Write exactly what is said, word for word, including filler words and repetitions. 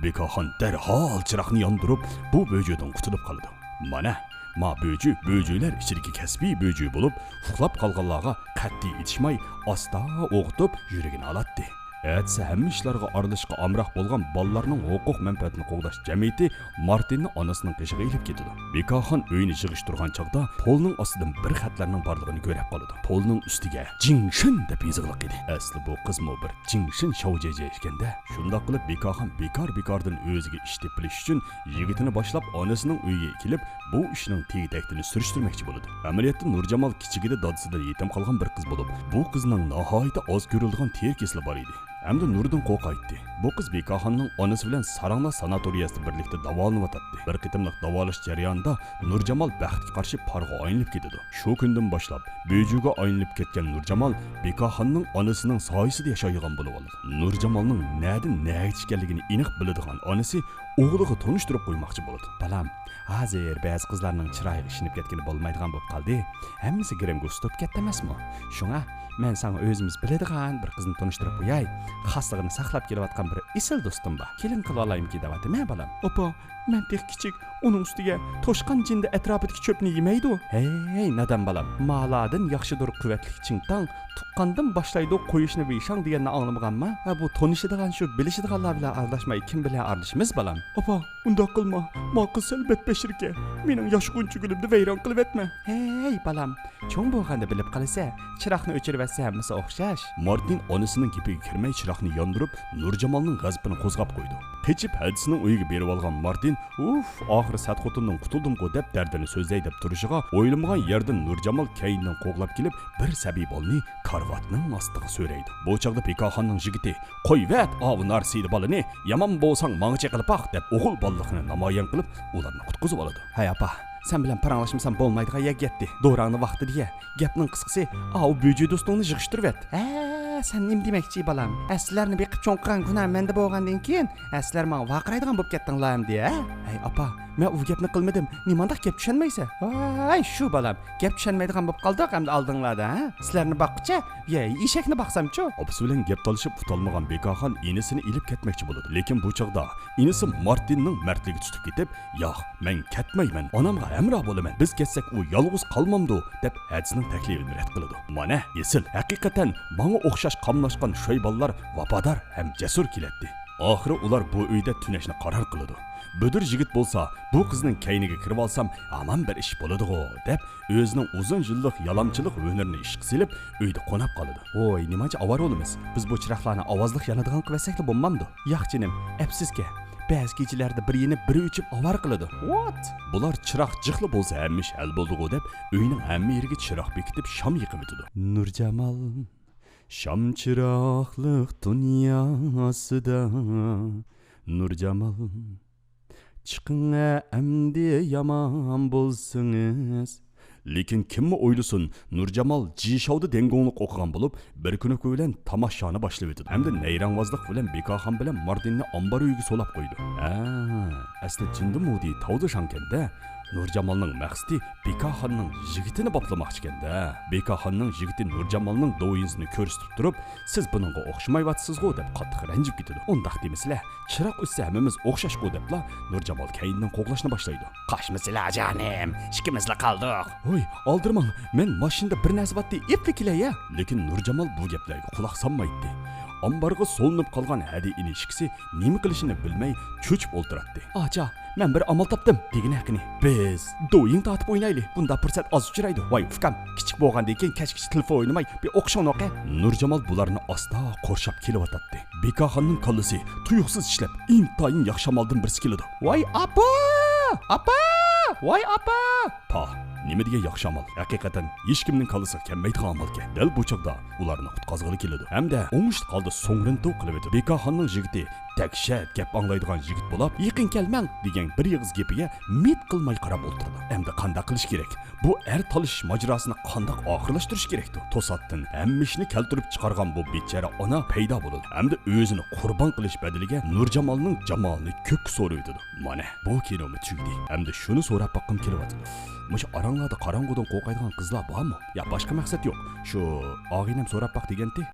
بىكاخان دەرھال چىراغنى ياندۇرۇپ، بۇ بۆجۈدىن قۇتۇلۇپ قالىدۇ. مانا، ما بۆجۈ بۆجۈلەر ئىچىدىكى كەسپىي بۆجۈ بولۇپ، ئۇخلاپ قالغانلارغا قەتئىي ئېتىشماي، ئاستا ئوغۇتۇپ يۈرىكىنى ئالاتتى. ئەتىسى ھەممە ئىشلارغا ئارىلىشىشقا ئامراق بولغان بالىلارنىڭ ھوقۇق مەنپەئەتىنى قوغداش جەمئىيىتى مارتىننى ئانىسىنىڭ قېشىغا ئېلىپ كېتىدۇ. بىكاخان ئۆينى يىغىشتۇرغان چاغدا پولنىڭ ئاستىدىن بىر خەتلەرنىڭ بارلىقىنى كۆرۈپ قالىدۇ. پولنىڭ ئۈستىگە جىڭشىن دەپ يېزىقلىق ئىدى. ئەسلى بۇ قىزمۇ بىر جىڭشىن شاۋجيەجيە ئىكەن-دە. شۇنداق قىلىپ بىكاخان بىكار-بىكاردىن ئۆزىگە ئىش تېپىۋېلىش ئۈچۈن يىگىتىنى باشلاپ ئانىسىنىڭ ئۆيىگە كېلىپ، بۇ ئىشنىڭ تېگى-تەكتىنى سۈرۈشتۈرمەكچى بولىدۇ. ئەمەلىيەتتە نۇرجامال كىچىكىدە دادىسىدىن يېتىم قالغان بىر قىز بولۇپ، بۇ قىزنىڭ ناھايىتى ئاز كۆرۈلىدىغان تېرە كېسىلى بار ئىدى. ھەمدە نۇردىن قورقايتتى. بۇ قىز بىكاخاننىڭ ئانىسى بىلەن ساراڭلا ساناتورىيەسىدە بىرلىكتە داۋالىنىۋاتاتتى. بىر قېتىملىق داۋالاش جەريانىدا نۇرجامال بەختكە قارشى پارغا ئايلىنىپ كېتىدۇ. شۇ كۈندىن باشلاپ بۆجۈگە ئايلىنىپ كەتكەن نۇرجامال بىكاخاننىڭ ئانىسىنىڭ سايىسىدا ياشايدىغان بولۇۋالىدۇ. نۇرجامالنىڭ نەدىن نەگىچە ئىكەنلىكىنى ئېنىق بىلىدىغان ئانىسى ئوغلىغا تونۇشتۇرۇپ قويماقچى بولىدۇ. بالام، ھازىر بەزى قىزلارنىڭ چىرايىغا ئىشىنىپ كەتكىلى بولمايدىغان بولۇپ قالدى. ھەممىسى گىرىمگە ئۇستا بولۇپ كەتتى ئەمەسمۇ؟ شۇڭا مەن ساڭا ئۆزىمىز بىلىدىغان بىر قىزنى تونۇشتۇرۇپ قوياي. خاسلىقىنى ساقلاپ كېلىۋاتقان بىر ئېسىل دوستۇم بار. كېلىن قىلىۋالايمىكىن دەۋاتىمەن، بالام. ئاپا، مەن تېخى كىچىك، ئۇنىڭ ئۈستىگە توشقان جىندە ئەتراپىدىكى چۆپنى يېمەيدۇ. ھەي، نادان بالام، مالادىن ياخشىدۇر قۇۋۋەتلىك چىڭتاڭ، تۇغقاندىن باشلايدۇ قويۇشنى ۋىشاڭ دېگەننى ئاڭلىمىغانما؟ ھە، بۇ تونۇشىدىغان شۇ بىلىشىدىغانلار بىلەن ئارىلاشماي كىم بىلەن ئارىلىشىمىز، بالام؟ ئاپا، ئۇنداق قىلما، ما قىز سەل بەتبەشىركەن، مېنىڭ ياش غۇنچىگۈلۈمنى ۋەيران قىلىۋەتمە. ھەي، بالام، چوڭ بولغاندا بىلىپ قالىسەن، چىراغنى ئۆچۈرۈۋەتسە ھەممىسى ئوخشاش. مارتىن ئانىسىنىڭ گېپىگە كىرمەي چىراغنى ياندۇرۇپ، نۇرجامالنىڭ غەزىپىنى قوزغاپ قويىدۇ. قېچىپ ھەدىسىنىڭ ئۆيىگە بېرىۋالغان مارتىن، ئۇف، ئاخىرى سەت خوتۇندىن قۇتۇلدۇمغۇ دەپ دەردىنى سۆزلەي دەپ تۇرۇشىغا، ئويلىمىغان يەردىن نۇرجامال كەينىدىن قوغلاپ كېلىپ، بىر سەبىي بالىنى كارىۋاتنىڭ ئاستىغا سۆرەيدۇ. بۇ چاغدا بىكاخاننىڭ يىگىتى، قويۇۋەت ئاۋۇ نارسىدە بالىنى، يامان بولساڭ ماڭا چېقىلىپ باق دەپ ئوغۇل بالىلىقىنى نامايان قىلىپ، ئۇلارنى قۇتقۇزۇۋالىدۇ. ھەي ئاپا، سەن بىلەن پاراڭلاشمىسام بولمايدىغان يەرگە يەتتى. دورانى ۋاقتىدا يە. گەپنىڭ قىسقىسى، ئاۋۇ بۆجۈ دوستۇڭنى يىغىشتۇرۇۋەت. ھە، سەن نېمە دېمەكچى، بالام؟ ھە، سىلەرنى بېقىپ چوڭ قىلغان گۇناھ مەندە بولغاندىن كېيىن، ھە، سىلەر ماڭا ۋارقىرايدىغان بولۇپ كەتتىڭلار ئەمدى، ھە؟ ھەي ئاپا، مەن ئۇ گەپنى قىلمىدىم. نېمانداق گەپ چۈشەنمەيسەن؟ ۋاي، شۇ بالام، گەپ چۈشەنمەيدىغان بولۇپ قالدۇق ئەمدى ئالدىڭلاردا، ھە؟ سىلەرنى باققۇچە، يە، ئېشەكنى باقسامچۇ؟ ئاپىسى بىلەن گەپ تالىشىپ ئۇتالمىغان بىكاخان ئىنىسىنى ئېلىپ كەتمەكچى بولىدۇ. لېكىن بۇ چاغدا ئىنىسى مارتىننىڭ مەردلىكى تۇتۇپ كېتىپ، ياق، مەن كەتمەيمەن، ئانامغا ھەمراھ بولىمەن، بىز كەتسەك ئۇ يالغۇز قالمامدۇ؟ دەپ ھەدىسىنىڭ تەكلىپىنى رەت قىلىدۇ. مانا، ئېسىل، ھەقىقەتەن ماڭا ئوخشاش قاملاشقان شويباللار ۋاپادار ھەم جەسۇر كېلەتتى. ئاخىرى ئۇلار بۇ ئۆيدە تۈنەشنى قارار قىلىدۇ. بۈدۈر يىگىت بولسا، بۇ قىزنىڭ كەينىگە كىرىۋالسام، ھامان بىر ئىش بولىدىغۇ، دەپ، ئۆزىنىڭ ئۇزۇن يىللىق يالامچىلىق ھۈنىرىنى ئىشقا سېلىپ، ئۆيدە قوناپ قالىدۇ. ۋوي، نېمانچە ئاۋارە بولىمىز؟ بىز بۇ چىراغلارنى ئاۋازلىق يانىدىغان قىلىۋەتسەكلا بولمامدۇ؟ ياق جېنىم، ئەپسۇسكى، بەزى كېچىلەردە بىر يېنىپ، بىر ئۆچۈپ ئاۋارە قىلىدۇ. ۋات! بۇلار چىراغ جىقلا بولسا ھەممە ئىش ھەل بولىدىغۇ دەپ، ئۆينىڭ ھەممە يېرىگە چىراغ بېكىتىپ، شام يېقىۋېتىدۇ. نۇرجامال، شام چىراغلىق دۇنياسىدا، نۇرجامال، چىقىڭە ئەمدى يامان بولسىڭىز. لېكىن كىممۇ ئويلىسۇن، نۇرجامال جىشاۋدا دېڭگۇڭلۇق ئوقۇغان بولۇپ، بىر كۈنى بىلەن تاماشانى باشلىۋېتىدۇ ھەمدە نەيرەڭۋازلىق بىلەن بىكاخان بىلەن ماردىننى ئامبار ئۆيىگە سولاپ قويىدۇ. ھە، ئەسلى جىندىمۇدى تاۋدا شاڭكەندە، نۇرجامالنىڭ مەقسىتى بىكاخاننىڭ يىگىتىنى باپلىماقچىكەن-دە. بىكاخاننىڭ يىگىتى نۇرجامالنىڭ دوۋيىنسىنى كۆرسىتىپ تۇرۇپ، سىز بۇنىڭغا ئوخشىمايۋاتىسىزغۇ دەپ قاتتىق رەنجىپ كېتىدۇ. ئۇنداق دېمىسىلە، چىراغ ئۆچسە ھەممىمىز ئوخشاشقۇ دەپلا نۇرجامال كەينىدىن قوغلاشنى باشلايدۇ. قاچمىسىلە جانىم، ئىككىمىزلا قالدۇق. ھوي، ئالدىرىماڭ، مەن ماشىنىدا بىر نەرسە باتتى، ئېپلا كېلەي يا. لېكىن نۇرجامال بۇ گەپلەرگە قۇلاق سالمايتتى. ئامبارغا سولىنىپ قالغان ھەدە ئىنى ئىككىسى نېمە قىلىشىنى بىلمەي چۆچۈپ ئولتۇراتتى. ئاچا، مەن بىر ئامال تاپتىم، دېگىنە قېنى. بىز دوۋيىن تارتىپ ئوينايلى. بۇنداق پۇرسەت ئاز ئۇچرايدۇ. ۋاي ئۇكام، كىچىك بولغاندىن كېيىن كەچكىچە تېلېفون ئوينىماي بىر ئوقۇشۇڭنى ئوقۇ. نۇرجامال بۇلارنى ئاستا قورشاپ كېلىۋاتاتتى. بىكاخاننىڭ كاللىسى تۇيۇقسىز ئىشلەپ، ئىنتايىن ياخشى ئامالدىن بىرسى كېلىدۇ. ۋاي ئاپا! ئاپا! ۋاي ئاپا! پاھ، نېمە دېگەن ياخشى ئامال! ھەقىقەتەن ھېچكىمنىڭ كاللىسىغا كەلمەيدىغان ئامالكەن. دەل بۇ چاغدا ئۇلارنى قۇتقازغىلى كېلىدۇ ھەمدە ئوڭۇشلۇق ھالدا سوڭرىنتۇ قىلىۋېتىدۇ. بىكاخاننىڭ يىگىتى دەھشەت گەپ ئاڭلايدىغان يىگىت بولاپ، يېقىن كەلمەڭ دېگەن بىر ئېغىز گېپىگە مىت قىلماي قاراپ ئولتۇرىدۇ. ئەمدى قانداق قىلىش كېرەك؟ بۇ ئەر تالىشىش ماجىراسىنى قانداق ئاخىرلاشتۇرۇش كېرەكتۇ؟ توساتتىن ھەممە ئىشنى كەلتۈرۈپ چىقارغان بۇ بىچارە ئانا پەيدا بولىدۇ ھەمدە ئۆزىنى قۇربان قىلىش بەدىلىگە نۇرجامالنىڭ جامالىنى كۆككە سورۇۋېتىدۇ. مانا، بۇ كىنومۇ تۈگىدى. ئەمدى شۇنى سوراپ باققۇم كېلىۋاتىدۇ. مۇشۇ ئاراڭلاردا قاراڭغۇدىن قورقايدىغان قىزلار بارمۇ؟ يا باشقا مەقسەت يوق. شۇ ئاغىنەم سوراپ باق دېگەنتى.